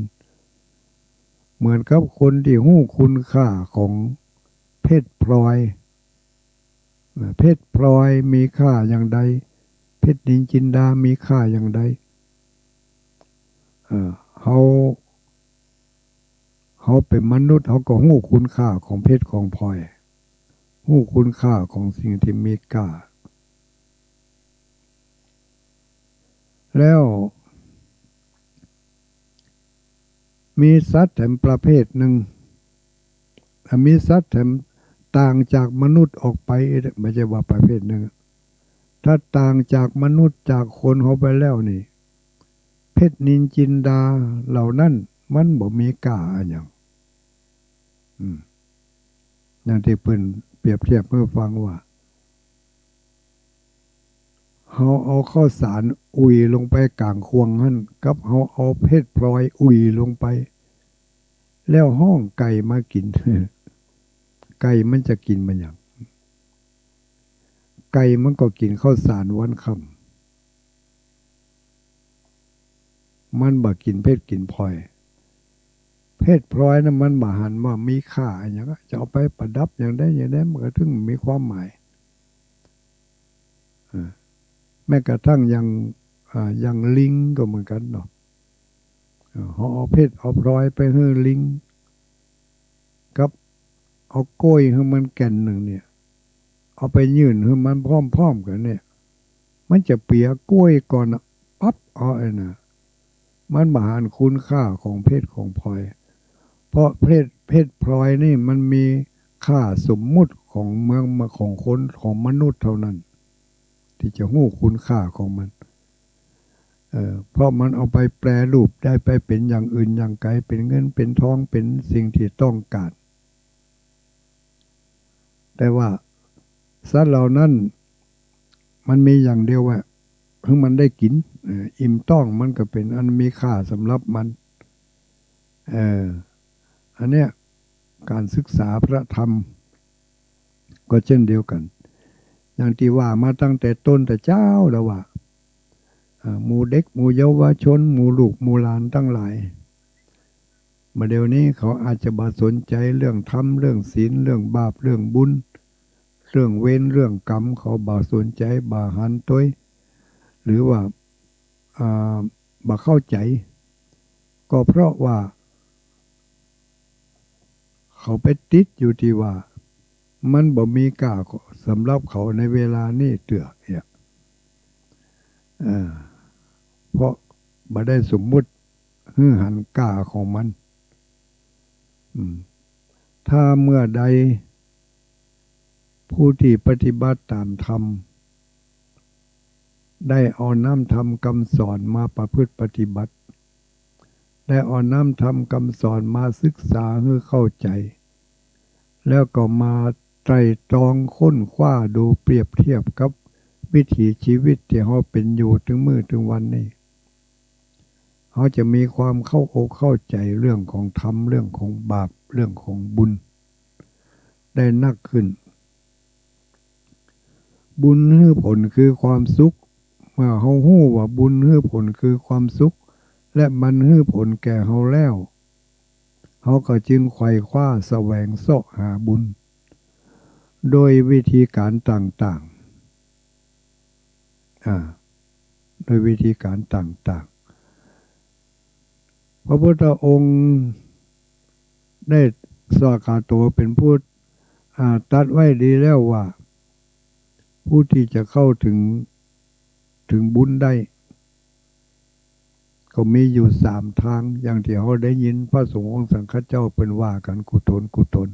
เหมือนกับคนตี้ฮู้คุณค่าของเพชรพลอย เพชรพลอยมีค่าอย่างใด เพชรนินจินดามีค่าอย่างใด เอ่อ เฮา เฮาเป๋นมนุษย์ เฮาก็ฮู้คุณค่าของเพชรของพลอย ฮู้คุณค่าของสิ่งตี้มีค่า แล้ว มีสัตว์แถมประเภทนึ่ง อ่ะ มีสัตว์แถมต่างจากมนุษย์ออกไป บ่ใจ้ว่าประเภทนึ่ง ถ้าต่างจากมนุษย์จากคนเฮาไปแล้วนี่ เพชรนินจินดาเหล่านั้นมันบ่มีก้าอะหยัง อืม อย่างตี้เปิ้นเปรียบเทียบหื้อฟังว่า เฮาเอาข้าวสารอุ่ยลงไปก๋างข่วงหั้น กับเฮาเอาเพชรพลอยอุ่ยลงไป แล้วฮ้องไก่มากิ๋น ไก่มันจะกิ๋นบ่าหยัง ไก่มันก็กิ๋นข้าวสารวันค่ำ มันบ่กิ๋นเพชรกิ๋นพลอย เพชรพลอยนั้นมันบ่หันว่ามีค่าอะหยัง จะเอาไปประดับอย่างใดอย่างใด มันก็เถิงมีความหมาย อ่า แม้กระทั่งอย่าง อ่า อย่างลิงก็เหมือนกั๋นเนาะ เออ เฮาเอาเพชรเอาพลอยไปหื้อลิง กับเอาก้วยหื้อมันแก่นนึ่งเนี่ย เอาไปยื่นหื้อมันพร้อมๆ กั๋นเนี่ย มันจะเปียก้วยก่อนน่ะ ปั๊บ เอาไอ้น่ะ มันบ่หันคุณค่าของเพชรของพลอย เพราะเพชร เพชรพลอยนี่มันมีค่าสมมุติของเมือง ของคน ของมนุษย์เท่านั้น ตี้จะฮู้คุณค่าของมัน เอ่อ เพราะมันเอาไปแปรรูปได้ ไปเป๋นอย่างอื่นอย่างไก๋ เป๋นเงินเป๋นทอง เป๋นสิ่งตี้ต้องก๋าน แต่ว่าสัตว์เหล่านั้นมันมีอย่างเดียวว่า หื้อมันได้กิ๋น เอ่อ อิ่มต๊องมันก็เป๋นอันมีค่าสำหรับมัน เอ่อ อันเนี้ย ก๋านศึกษาพระธรรม ก็เช่นเดียวกั๋น อย่างตี้ว่ามาตั้งแต่ต้นแต่เจ๊าแล้วว่า อ่า หมู่เด็ก หมู่เยาวชน หมู่ลูก หมู่หลานตังหลาย บ่าเดี่ยวนี้เขาอาจจะบ่สนใจ๋เรื่องธรรม เรื่องศีล เรื่องบาป เรื่องบุญ เรื่องเวร เรื่องกรรม เขาบ่สนใจ๋ บ่หันตวย หรือว่า อ่า บ่เข้าใจ๋ ก็เพราะว่า เขาไปติดอยู่ตี้ว่า มันบ่มีก้าสำหรับเขาในเวลานี้เตื้อเอี้ย เออ เพราะบ่ได้สมมุติหื้อหันก้าของมัน อืม ถ้าเมื่อใด ผู้ตี้ปฏิบัติต๋ามธรรม ได้เอาน้ำธรรมกำสอนมาประพฤติปฏิบัติ ได้เอาน้ำธรรมกำสอนมาศึกษาหื้อเข้าใจ๋ แล้วก็มาไตร่ตรองค้นคว้าดู เปรียบเทียบกับวิถีชีวิตตี้เฮาเป๋นอยู่เถิงมื้อเถิงวันนี้ เฮาจะมีความเข้าอกเข้าใจ๋เรื่องของธรรม เรื่องของบาป เรื่องของบุญ ได้นักขึ้น บุญหื้อผลคือความสุข เมื่อเฮาฮู้ว่าบุญหื้อผลคือความสุข และมันหื้อผลแก่เฮาแล้ว เฮาก็จึงไขว่คว้าแสวงเซาะหาบุญ โดยวิธีก๋านต่างๆ อ่า โดยวิธีก๋านต่างๆ พระพุทธองค์ได้สวากขาโตเป๋นผู้ อ่า ตรัสไว้ดีแล้วว่า ผู้ตี้จะเข้าเถิง เถิงบุญได้ ก็มีอยู่สามตาง อย่างตี้เฮาได้ยินพระสงฆ์องค์สังฆเจ้าเปิ้นว่ากั๋นกู้ตนกู้ตน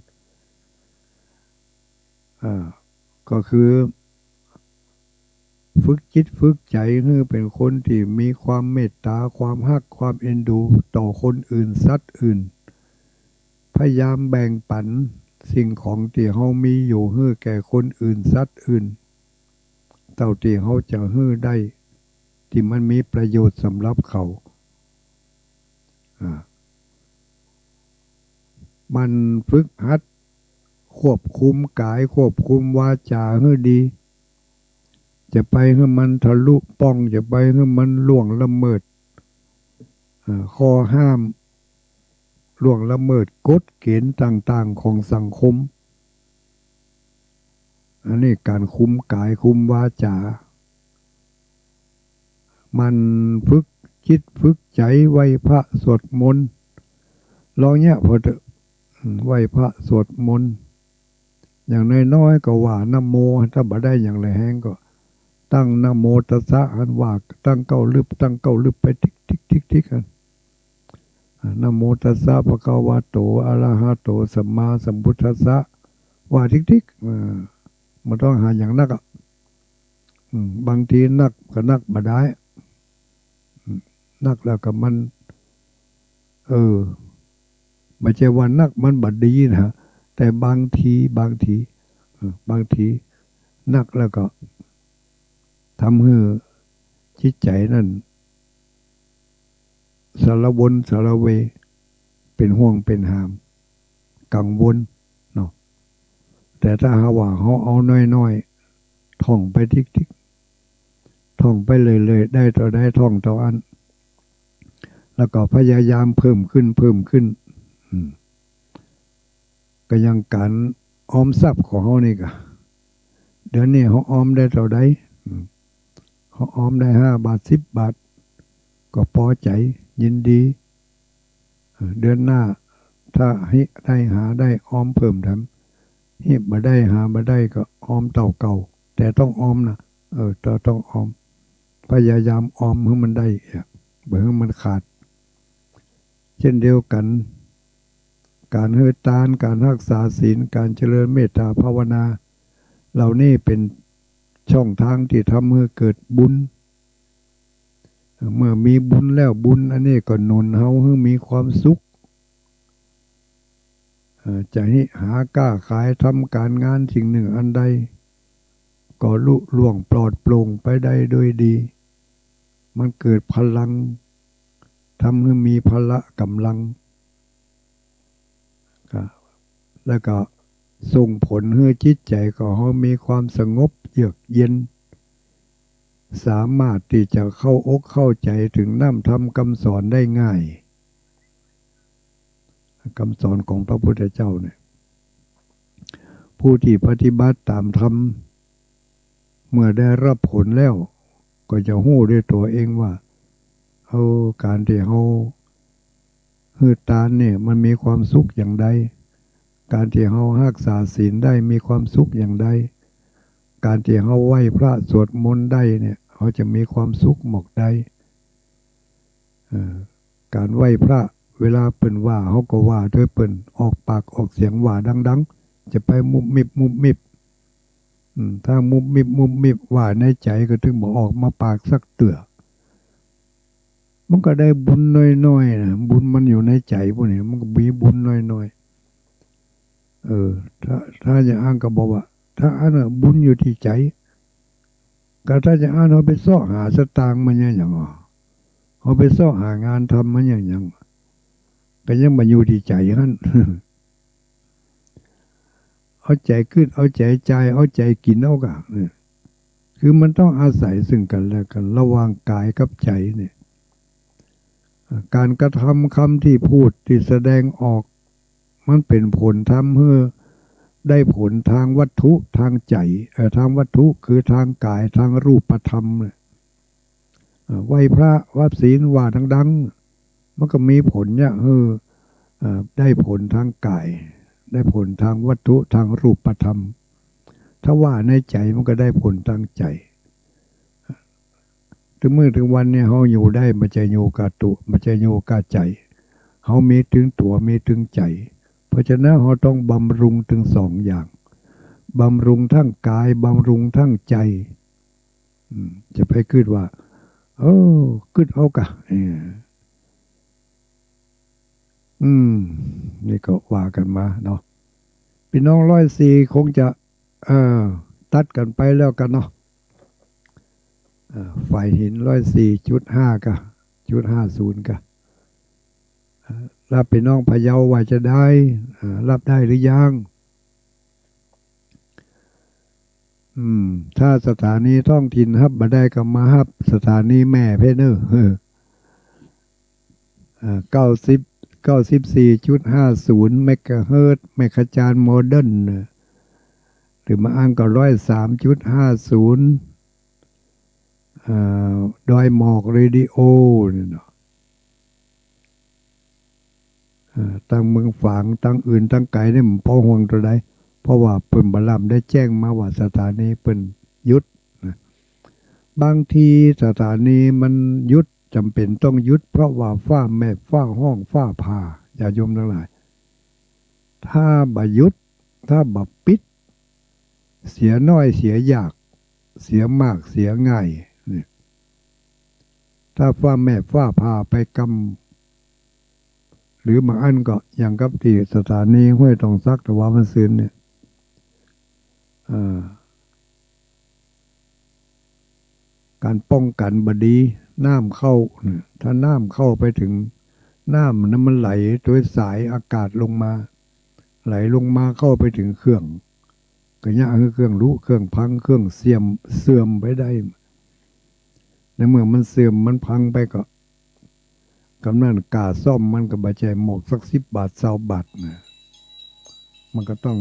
อ่า ก็คือ ฝึกจิตฝึกใจ๋หื้อเป๋นคนตี้มีความเมตต๋า ความฮัก ความเอ็นดูต่อคนอื่น สัตว์อื่น พยายามแบ่งปั๋นสิ่งของตี้เฮามีอยู่หื้อแก่คนอื่น สัตว์อื่น เต้าตี้เฮาจะหื้อได้ ตี้มันมีประโยชน์สำหรับเขา อ่า หมั่นฝึกหัดควบคุมก๋าย ควบคุมวาจ๋าหื้อดี จะไปหื้อมันทะลุป๋อง จะไปหื้อมันล่วงละเมิด อ่า ข้อห้าม ล่วงละเมิดกฎเกณฑ์ต่างๆ ของสังคม อันนี้ก๋านคุมก๋าย คุมวาจ๋า หมั่นฝึกจิตฝึกใจ๋ ไหว้พระสวดมนต์ ลองเยียะผ่อเต๊อะ อืม ไหว้พระสวดมนต์ อย่างน้อยๆ ก็ว่านะโม ถ้าบ่ได้อย่างแหลแฮงก็ตั้งนะโมตัสสะ หันว่าตั้งเก้าลึบ ตั้งเก้าลึบไปติ๊กติ๊กติ๊กติ๊ก หัน อ่า นะโมตัสสะ ภะคะวะโต อะระหะโต สัมมาสัมพุทธัสสะ ว่าติ๊กติ๊ก อ่า บ่ต้องหาอย่างนักอะ อืม บางทีนักก็นักบ่ได้ อืม นักแล้วก็มัน เออ บ่ใจ้ว่านักมันบ่ดีนะ แต่บางที บางที เออ บางทีนักแล้วก็ทำหื้อจิตใจ๋นั้น สารวนสารเว เป๋นห่วงเป๋นหาม กังวลเนาะ แต่ถ้าหากว่าเฮาเอาน้อยๆ ท่องไปติ๊กๆ ท่องไปเรื่อยๆ ได้เต้าใดท่องเต้าอั้น แล้วก็พยายามเพิ่มขึ้น เพิ่มขึ้น อืม ก็อย่างก๋านออมทรัพย์ของเฮานี่กะ เดือนนี้เฮาออมได้เต้าใด อืม เฮาออมได้ห้าบาท สิบบาท ก็ปอใจ๋ ยินดี เออ เดือนหน้า ถ้าหิได้หาได้ออมเพิ่มแถม หิบ่ได้หาบ่ได้ก็ออมเต้าเก่า แต่ต้องออมนะ เออ ต้อง ต้องออม พยายามออมหื้อมันได้ เออ บ่หื้อมันขาด เช่นเดียวกั๋น ก๋านหื้อตาน ก๋านฮักษาศีล ก๋านเจริญเมตตาภาวนา เหล่านี้เป๋นช่องตางตี้ทำหื้อเกิดบุญ เมื่อมีบุญแล้ว บุญอันนี้ก็หนุนเฮาหื้อมีความสุข เอ่อ จะหิหาก้าขาย ทำก๋านงานสิ่งนึ่งอันใด ก็ลุล่วงปลอดโปร่งไปได้โดยดี มันเกิดพลัง ทำหื้อมีพละก๋ำลัง ก็ แล้วก็ส่งผลหื้อจิตใจ๋ของเฮามีความสงบเยือกเย็น สามารถตี้จะเข้าอกเข้าใจ๋เถิงน้ำธรรมกำสอนได้ง่าย กำสอนของพระพุทธเจ้าเนี่ย ผู้ตี้ปฏิบัติต๋ามธรรม เมื่อได้ฮับผลแล้ว ก็จะฮู้ด้วยตั๋วเองว่า เออ ก๋านตี้เฮาหื้อตานเนี่ย มันมีความสุขอย่างใด ก๋านตี้เฮาฮักษาศีลได้มีความสุขอย่างใด ก๋านตี้เฮาไหว้พระสวดมนต์ได้เนี่ย เฮาจะมีความสุขหมอกใด เออ ก๋านไหว้พระ เวลาเปิ้นว่า เฮาก็ว่าตวยเปิ้น ออกปากออกเสียงว่าดังๆ จะไปมุบมิบมุบมิบ อืม ถ้ามุบมิบมุบมิบว่าในใจ๋ก็ตึงบ่ออกมาปากสักเตื้อ มันก็ได้บุญน้อยๆ นะ บุญมันอยู่ในใจ๋ปู้นนี่ มันก็มีบุญน้อยๆ เออ ถ้า ถ้าอย่างอั้นก็บอกว่า ถ้าอั้นน่ะ บุญอยู่ตี้ใจ๋ ก็ถ้าอย่างอั้น เฮาไปเซาะหาสตางค์มาเยียะหยังอ่ะ เฮาไปเซาะหางานทำมาเยียะหยัง ก็ยังบ่อยู่ตี้ใจ๋หั้น เอาใจ๋กึ๊ด เอาใจ๋จ่าย เอาใจ๋กิ๋นเอาก่ะ เนี่ย คือมันต้องอาศัยซึ่งกั๋นและกั๋น ระหว่างก๋ายกับใจ๋เนี่ย ก๋านกระทำ กำตี้พูด ตี้แสดงออก มันเป๋นผลทำหื้อได้ผลตางวัตถุ ตางใจ๋ เอ่อ ตางวัตถุ คือตางก๋าย ตางรูปธรรมเนี่ย เอ่อ ไหว้พระ วัดศีล ว่าดังๆ มันก็มีผลเนี่ย เออ เอ่อ ได้ผลตางก๋าย ได้ผลตางวัตถุ ตางรูปธรรม ถ้าว่าในใจ๋มันก็ได้ผลตางใจ๋ เถิงมื้อเถิงวันเนี่ย เฮาอยู่ได้ บ่ใจ้อยู่ก้าตั๋ว บ่ใจ้อยู่ก้าใจ๋ เฮามีตึงตั๋ว มีตึงใจ๋ เพราะฉะนั้น เฮาต้องบำรุงตึงสองอย่าง บำรุงตึงก๋าย บำรุงตึงใจ๋ อืม จะไปกึ๊ดว่า เออ กึ๊ดเอาก่ะ เออ อืม นี่ก็ว่ากั๋นมาเนาะ ปี้น้องร้อยสี่คงจะ เออ ตัดกั๋นไปแล้วกั๋นเนาะ เอ่อ ฝ่ายหินร้อยสี่จุดห้าก่ะ จุดห้าศูนย์ก่ะ เอ่อ แล้วปี้น้องพะเยาว่าจะได้ เอ่อ ฮับได้หรือยัง อืม ถ้าสถานีท้องถิ่นฮับบ่ได้ก็มาฮับสถานีแม่เพ่อเน่อ เออ อ่า เก้าสิบ เก้าสิบสี่จุดห้าศูนย์เมกะเฮิรตซ์ แม่ขจารโมเดิร์น หรือบ่อั้นก็ ร้อยสามจุดห้าศูนย์ อ่า ดอยหมอกเรดิโอ นี่เนาะ อ่า ตางเมืองฝาง ตางอื่น ตางไก๋เนี่ย บ่ปอห่วงเต้าใด เพราะว่าเปิ้นบ่ลำได้แจ้งมาว่าสถานีเปิ้นหยุดนะ บางทีสถานีมันหยุด จ๋ำเป๋นต้องหยุด เพราะว่าฟ้าแมบ ฟ้าฮ้อง ฟ้าผ่า ญาติโยมตังหลาย ถ้าบ่หยุด ถ้าบ่ปิด เสียน้อยเสียยาก เสียมากเสียง่าย เนี่ย ถ้าฟ้าแมบ ฟ้าผ่าไปกำ หรือบ่อั้นก็อย่างกับตี้สถานีห้วยตองสัก ตะวาวันซืนเนี่ย อ่า ก๋านป้องกั๋นบ่ดี น้ำเข้าเนี่ย ถ้าน้ำเข้าไปเถิง น้ำนั้นมันไหลโดยสายอากาศลงมา ไหลลงมาเข้าไปเถิงเครื่อง ก็เยียะหื้อเครื่องรุ เครื่องพัง เครื่องเสื่อม เสื่อมไปได้ ในเมื่อมันเสื่อมมันพังไปก็ กำนั้นก้าซ่อมมันก็บ่ใจ้หมอกสักสิบบาท ซาวบาทนะ มันก็ต้อง